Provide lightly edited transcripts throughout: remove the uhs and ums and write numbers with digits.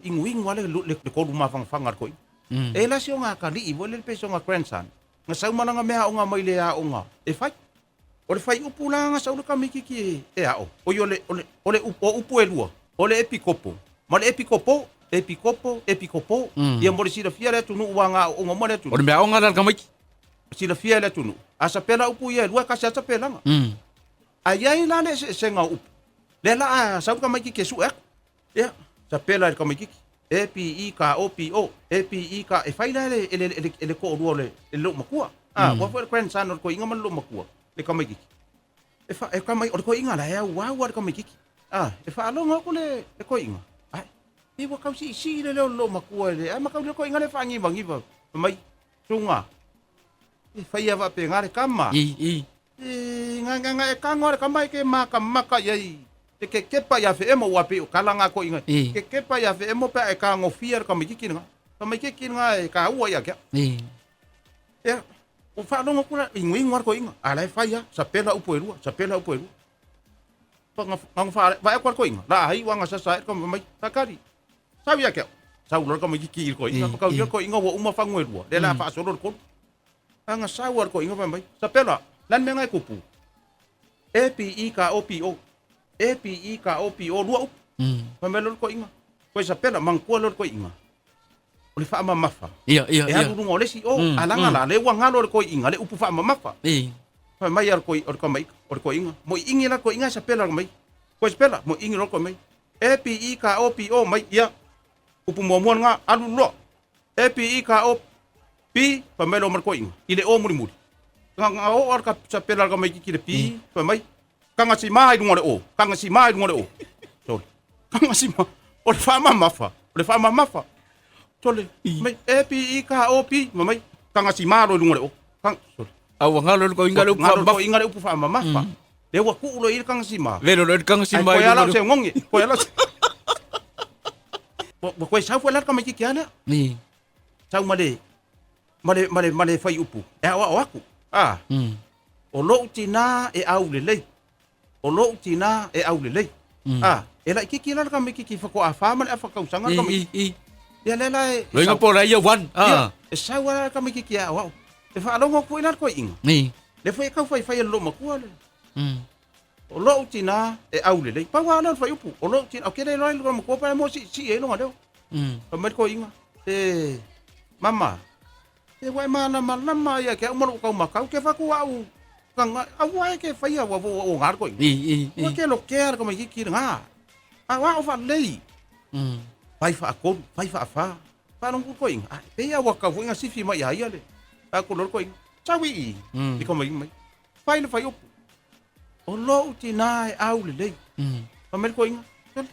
Iguigu lava le kolu mafangafaga a le toeaina. E la si o atalii foi lele pe si ona grandson, na sau ma lana meaaoga mai le aoga e fai. O le fuaiupu la na sau le tamaititi e ao, oi o le, o le, o le o upu e lua, o le epikopo ma le epikopo, epikopo, epikopo. Ia mo le silafia e le atunuu aua na aooga uma le atunuu. O le meaaoga la a le tamaiti. Silafia e le atunuu. A sapela upu ia e lua, e tasi lava sapelaga. Ae i ai la le eseesega o upu, lea la a sau le tamaititi e sue atu. Ia, sapela e le tamaititi, E P I K O P O, E P I K, e fai la e le, e le, e le, e le toalua o le, e le loomatua. Ah, aua foi o le grandson o le toeaina ma le loomatua, le tamaititi. E fa, e tamai, o le toeaina la e auau lava le tamaititi. Ah, e faalogo atu le, le toeaina, ai, pei ua tau siisii le leo o le loomatua i le, ae matau le toeaina lea e faanivagiva, fai mai, Suga, e faia faapena le tama. I, i. E, nga, nga, nga, e tago lava le tama e ke makamaka i ai, e kekepa ia Feemo, ua pei o tala na toeaina, I. kekepa ia Feemo pe a e tagofia le tamaititi lena. Tamaititi lena e taua ia te au. I. Ia, ua faalogo atu la, iguigu lava le toeaina, a la e fai lava, sapela upu e lua, sapela upu e lua. Fa, ga, ga, vaai atu lava le toeaina, la ai ua gasasa ai le tama mai, Sakari, sau ia te au. Sau loa le tamaititi i le toeaina, ma tau ia le toeaina ua uma fagu e lua, lea o le a faasolo le tolu. Aga sau lava le toeaina fai mai, Sapela, le a le mea na e tupu? E P I K O P O. E P I K O P O, lua upu. Fai mai loa le toeaina, Koe Sapela, manatua lea o le toeaina, o le faamamafa. Ia, ia, E alu i luga o le isi o, a laga la, lea ua galo e le toeaina le upu faamamafa. Fai mai a le toi, o le tamaika, o le toeaina, moiigi la le toeaina e sapela mai. Koe Sapela, moiigi loa le mai. E P I K O P O mai, ia, upu muamua lena, alu loa. E P I K O P, fai mai loa ma le toeaina, i le O mulimuli. Ga, ga oo lava le sapela a le tamaititi i le P, fai mai, Tagasima i luga o le O, tagasima i luga o le O. Sole. Tagasima. O le faamamafa, o le faamamafa. Sole. Mai, E P I K O P, fai mai, tagasima loa i luga o le O. Tang, sole. A ua galo le toeaina le upu Galo le faamamafa. toeaina le upu faamamafa. Lea ua tuu loa i le tagasima. Velo loa le Ai tagasima koe i luga ala o o le se gogi. Koe ala o se... Ua ua koe sau foi la le tamaititi a lea. I. Sau ma le ma le ma le ma le fuaiupu e aoao atu. Ah. O lou tinā e aulelei. O lou tinā e aulelei. A, e laititi la le tamaititi faatoa fa ma le afa tausaga le tamaititi. I, i. Ia lea la e Loiga sau. po o la year one. Ia, Ah. e sau lava la le tamaititi e aoao. E faalogo atu foi la le toeaina. I. Lea foi e tau faifai e le loomatua le. O lou tinā e aulelei. Pau lava lea o le fuaiupu. O lou tinā, ou te le iloa i le loomatua pe a mo siisii ai lona leo. Fai mai le toeaina, e, mama, E ua e malamalama ia ke au ma lou taumakau ke fatu au kanga aua e ke faia ua ua o ngā ko I, i, i. Ua ke lo kea ko mai ki ngā. A wa o fa lei. Fai fa kolu, fai fa fa. Fa long ko inga. A pe ia ua kau inga sifi mai ia ia le. A ko lo ko inga. Sawi i. I ko mai mai. Fai le fai upu. O lou tinā e aulelei. Fai mai le toeaina, Sole,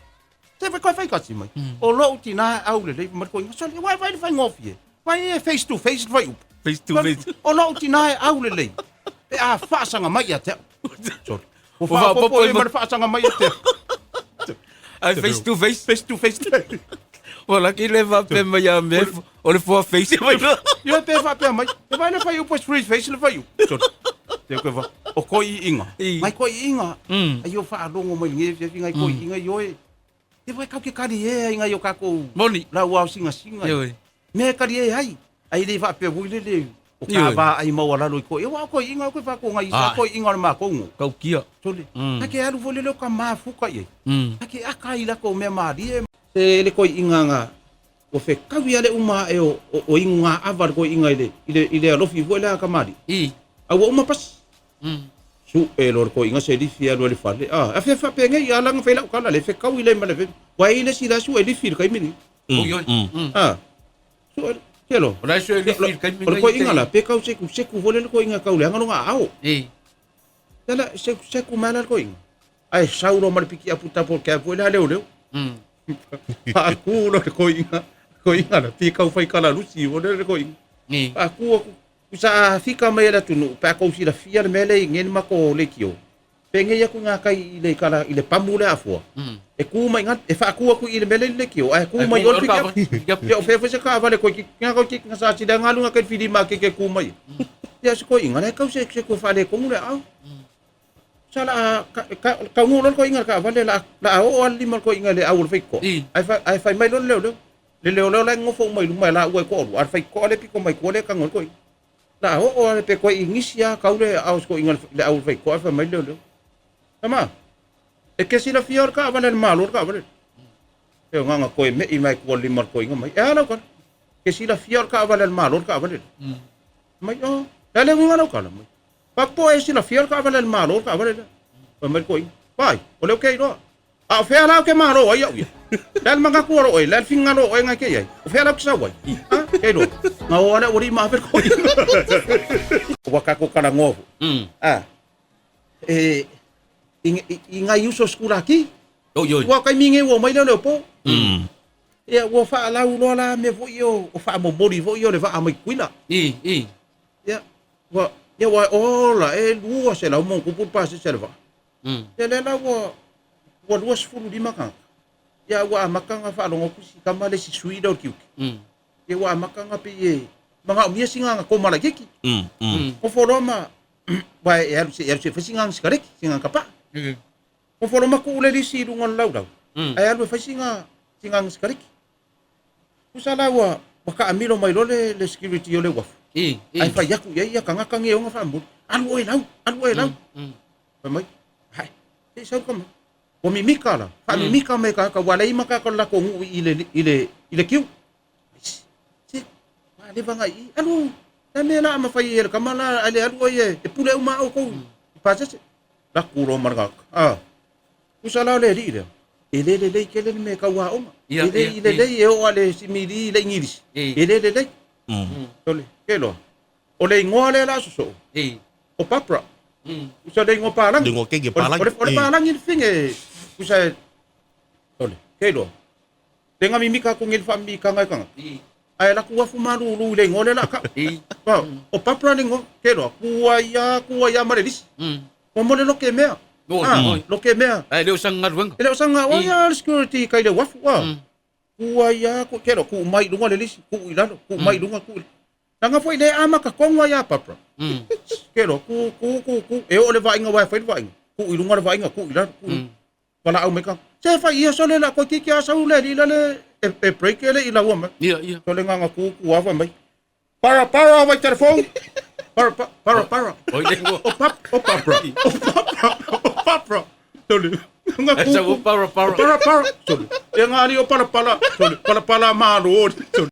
se fai koe fai kasi mai. O lou tinā e aulelei, fai mai le toeaina, Sole, uae fai le faigofie. Fai e face to face le fuaiupu. Face to face. O lou tinā e aulelei, pe a faasaga mai ia te au. Sole, ua Ua faaopoopo faaopoopo i ai ma le faasaga mai ia te au. Ai face to face. Face to face. Ua laki le faapea mai ia mea, o le four face mai loa. Ia pe faapea mai. E vai le fuaiupu e three face le fuaiupu. Sole. Te koe va. O koiiga. I. Ngai koiiga. Ai o faalogo mai lenei afiafi ngai koiiga ioe. E vai kau ke kali e ai ngai o kakou. Moni. Lau ao singasinga. Ioe. Mea e kali e ai. Ai le faapea vui le le. O ka Ioe. va ai maualalo i koi. E wa o koiiga o koe whako ngai isa Ai. koiiga o le makou. Kaukia. Sole. Mm. Ake alu foi le leo ka mafuka i ai. Ake aka i lako mea malie. Se le koiiga nga ua fekaui lava le uma ae o, o, o inugaava le toeaina i le, i le, i le alofi foi lea a kamali'i. I. A ua uma pasi. Suʻe loa le toeaina se lifi e alu ai i le fale. A, a fia faapenei, a laga fai lau tala le fekaui le ma le veve. Ua i ai le isi la sue lifi i le taimi lenei. Oi, oi. A, sue, ke loa. O la e sue lifi i le taimi O le lenei. toeaina la, pe kau seku seku foi lea le toeaina e kau leaga lona aao. I. Ia la, seku seku mai la le toeaina. Ae sau loa ma le pikiapu tapo cab foi lea a leoleo. Faaku loa le toeaina, toeaina la, fia kau fai kalalusi foi lea le toeaina. I. Faaku atu, sa fika mai e le atunuu pe a kou silafia le mea lea i ngeni matou leitio. Pegei atu ngā kai i le kala i le pamu lea afua. E ku mai ngā, e faaku atu i le mea lea i le leitio, ae ku mai o le pikiapu. Ia o fea foi se kaavale koe ki ngā kau ki ngā sa sila ngā lunga kai whiri mā ke ke ku mai. Ia se koe inga le kau se se koe whale kongu le au. Sa la ka loa le koiga le taavale la a oo lava le lima o le koiga i le au o le faitotoa. Ae fai mai loa le leoleo. Le leoleo la e nonofo uma i luma e laua e toalua, a o le faitotoa lea e pito mai tua lea e tago ai le toeaina. La a oo lava pe toe inisi lava tau le aao o si toeaina i le au o le faitotoa ae fai mai le leoleo, Tama, e te silafia o le taavale a le Malo le taavale lea? E na ona toe me'i mai tua i le lima o le toeaina mai. E a lau tala? E te silafia o le taavale a le Malo le taavale lea? Mai, o, le a le uiga o lau tala? Mai. Faapea po e silafia le taavale a le Malo le taavale lea. Fai mai le toeaina, Vai, o lea ou te iloa. A o fea la ou te malo ai au ia? Le a le manatu o oe, le a le finagalo o oe na e te i ai? O fea la ou te sau ai? Ha? Ke iloa. Na o ale aualii ma ave le toeaina. Ua tatou talanoa foi. A, e, i, i, i nai uso sikulaki. Oi, oi. Ua o taimi nei ua omai lea o le opo. Ia, ua faalauiloa la mea foi ia o faamomoli foi ia o le vaa mai Tutuila. I, i. Ia, ua, ia ua ola e 200 ma ona tupu le pasese a le vaa. Ia lea la ua, ua 25 tagata. Ia ua amata ona faalogo atu si tama le isi sui lea o le tiute. Ia ua amata ona pei e manaomia sina koma laitiiti. Nofo loa ma, aua e alu se i alu se i fai sina sikareti, sina tapaa. Nofo loa ma tuu le lisi i luga o le laulau, ae alu e fai sina sikareti. Tusa la ua taamilo mai loa le security o le uafu, ae fai atu i ai ia tagata nei e ona faamomoli, alu oe lau, alu oe lau. Fai mai, hai, se i sau le tama. Ua mimika la, faamimika mai e tagata, ua leai ma tagata o le latou nuu i le kiu. Se, ua leva ona i i, alu, le mea la a mafai e le tama la, ae le alu oe e pule uma lava outou i pasese. Laku loa ma le tagata, a, tusa la o le alii lea, e le lelei tele le mea e tau aoga. E le i lelei e oo lava i le simili i le igilisi, e le lelei. Sole, ke iloa, o le igoa lea la sosoo, o Barbara. Tusa le igoa palagi. Le igoa keiki palagi. O le palagi le fine, tusa e, sole, ke iloa, le ga mimika atu nei le faamimikaga e tagata. Ae laku afu malulu i le igoa lea la kau. O Barbara le igoa, ke iloa, ku ai a, ku ai a ma le lisi. Ua mo le loke mea. Loke mea. Ae le o sana galuega. E le o sana, o ia le security kai le uafu. Ku ai a, ke iloa, ku mai i luga le lisi, ku i lalo, ku mai i luga, ku i lalo. Leaga foi le amata tonu ai ia Barbara. Ke iloa, ku, ku, ku, ku, e oo le vaaiga aua e fai le vaaiga, ku i luga le vaaiga, ku i lalo, ku i valaau mai ka. Se fai ia sole la koe kiki a sau le alii la le e break e le i laua mai. Ia, ia. Sole nganga ku ku afa mai. Para para vai telefone. Para para para. Oi le O pap o papra. O papra. O papra. Sole. Nga ku. Sa o para para. Para para. Sole. E ngā ali o para para. Sole. Para para malo. Sole.